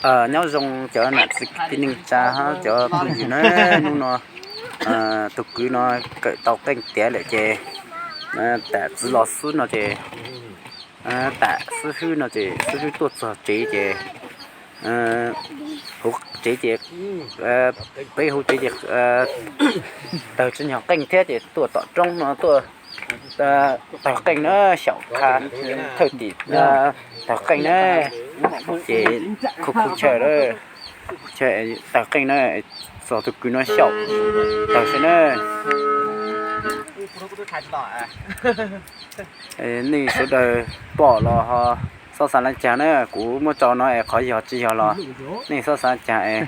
Nyob zoo cov nam txiv kwv tij neej tsa hab cov phooj ywg na, hnub no tug kwv no kawm tau qeej tiav lawm ces tam txiv los xwb no ces, tam xib hwb no ces xib hwb tuaj txog tsev ces, hauv tsev ces, peb hauv tsev ces tawg tsis nyog qeej thiab ces tuaj tom roob no tuaj tawg qeej na, xyaum qha thawj tim tawg qeej na, ces khuj khuj chaw, tawg qeej na, txog tug kwv no xyaum tawg saib na. Nej sawv daws pom los ho xob xav le caag na, kuv muab tso no es qhov yog tsis yog los nej xob xav caag es,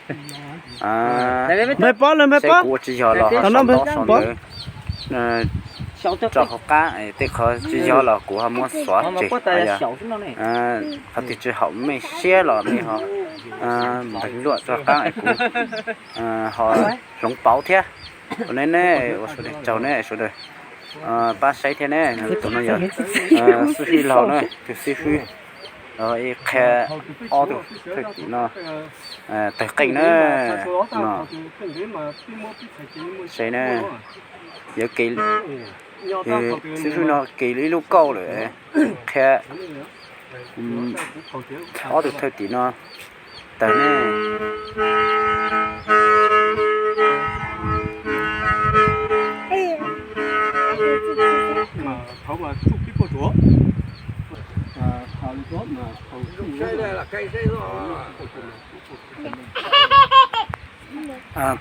saib kuv ua tsis yog los ho sau ntawv rau hauv qab, tej qhov tsis yog los kuv ho muab xuav tseg. Qhov twg tsis haum mej siab los mej ho npeeg luaj rau hauv qab es kuv ho hloov pauv thiab. Ua ne ne, ua sawv daws tsaug ne sawv daws pab saib thiab ne. Tus no yog xib hwb laug na, tus xib hwb ib qhia ob tug thawj tim no tawg qeej na no. Saib na, yog xib hwb no kis ib lub kauj lawm, qhia ob tug thawj tim no tawg ne.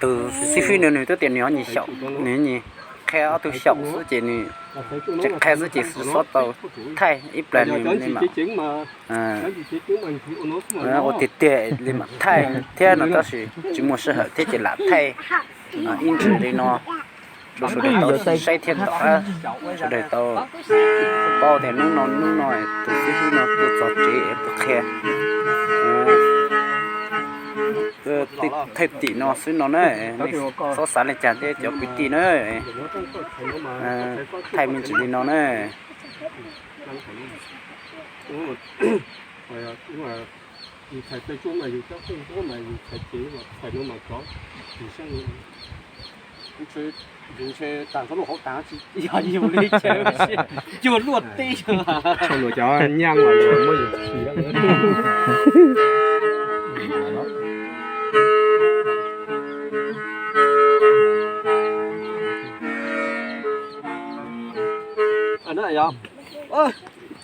Tus xib hwb no nws twb tias nws ho nyias xyaum, nws nyias qhia ob tug xyaum xwb ces nws tseem qhia xwb ces xob tau thaij ib plag nws li mam ua tiag tiag li mam thaij thiab no tab sis tsis muaj sij hawm thiab ces lam thaij ib ntsis li no rau sawv daws tau saib thiab tom qab sawv daws tau paub tias hnub no hnub no tus xib hwb no tuaj txog tsev es tuaj qhia thawj tim no xwb no na. Nej xob xav li cas thiab cov kwv tij na, thaij me ntsis li no na. Yus ntshe taag txog luaj hauv taag tsis yog yus li, cuag luaj teb. Tshaj luag cov nyaaj los muab yus khi.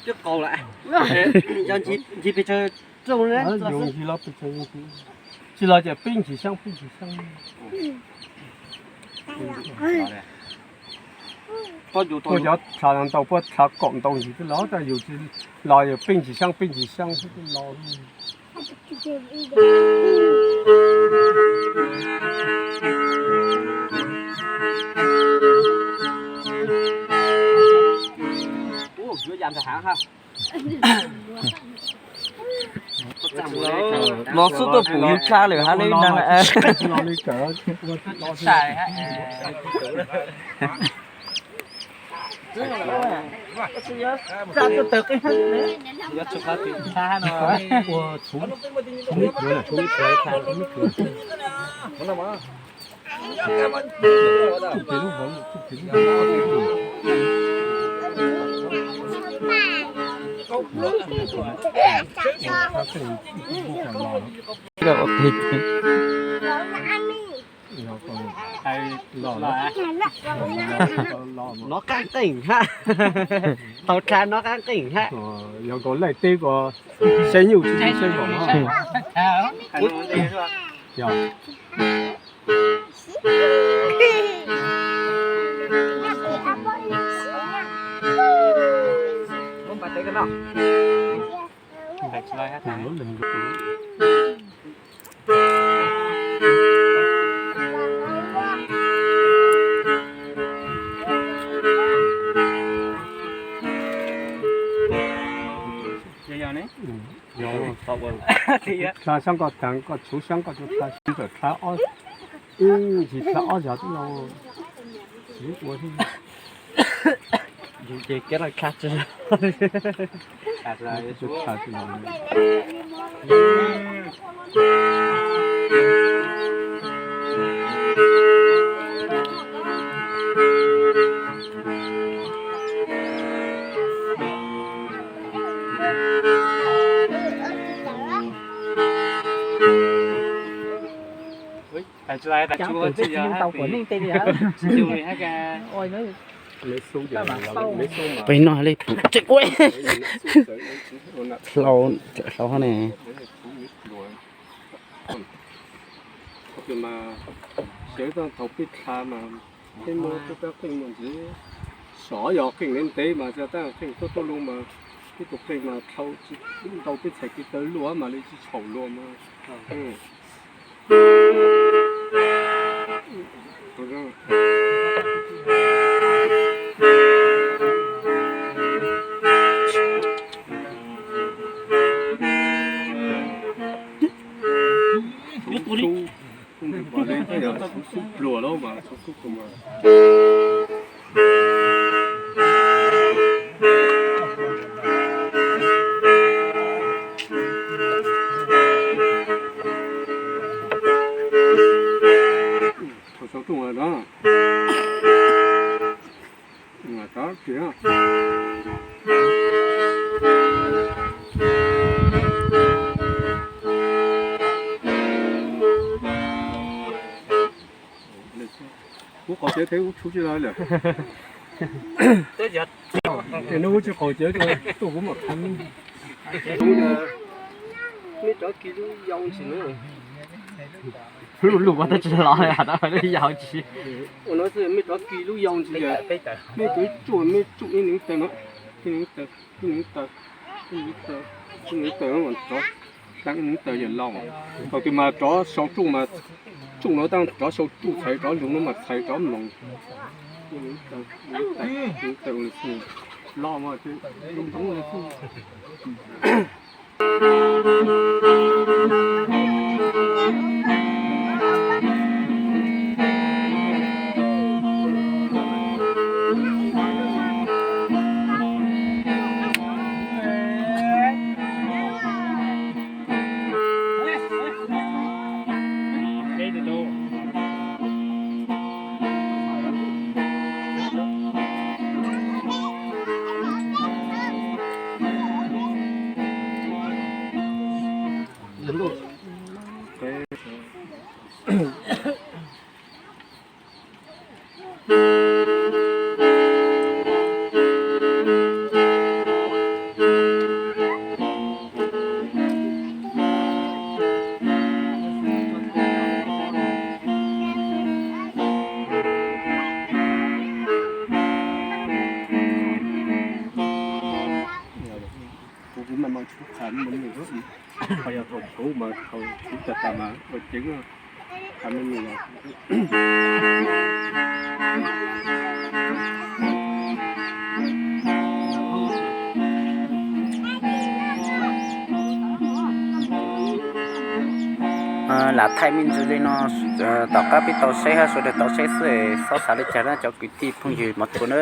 Cov qaus lawm, yog ncig pes tsawg rooj, tsis los ces peb ncig xyaab peb ncig xyaab. Puab cov thav ntau puab thav kaum ntau ntsis twb los, tab yus tsis los yus peb ncig xyaab peb ncig xyaab xwb twb los. Los xub tuaj pum yus dlha lawm hab li ntag. Nov qaab qeej hab, tau dlha nov qaab qeej hab. Yog nkaus laij teb ko saib nyuj tsis saib zos. Dlha xyaab koj taag koj tshuv xyaab koj tsuas dlha xyaab ntawm dlha ob, ib ntsis dlha ob zag twb los tsis ua thiab. Yus ces kiag los dlha tsis los. Tab sis tsis tau kuv neej tej li hab. Peb noj li pum tseeb ua. Hlau, hlau hab ne. Mas sawv thaum peb dlha mas peb muab peb qeej mus ntxiv, xyov yog qeej ntev ntev mas yog tab qeej tuaj tuaj lug mas peb tus qeej mas dhau tsis ntau peb txhais kev taw luaj mas li tsis txhaum luag mas. Pluas lawm mas, pluas lawm mas. Thaum sau rooj na. Kuv qaum tsev thiab kuv tshub tsis lawm. Nws kuv tsis qaum tsev tuaj kuv mam qhov. Mej rov kis lub yau ntsis na. Lub lub tab tsis los, lub yau ntsis. Ua no xwb mej rov kis lub yau ntsis. Mej kuv tsuj, mej tsuj ib nws taw no, ib nws taw, ib nws taw, ib nws taw, ib nws taw, rov dlaab ib nws taw yam loj. Thaum twg mas rov sau rooj mas, rooj no tab rov sau rooj txhais rov lug no mas txhais rov mloog. Ib nws taw, ib nws taw, ib nws taw ua li xwb. Loj mas zoo zoo li xwb. Kuv kuv mas mas tsis tau qha mus nws xwb, qhov yog thaum kuv mas thaum kuv tag tas mas ua ceev qha mus nws. Lam thaij me ntsis li no, tom qab peb tau saib hab sawv daws tau saib xwb, xob xav li cas na cov kwv tij phooj ywg mov tuag na.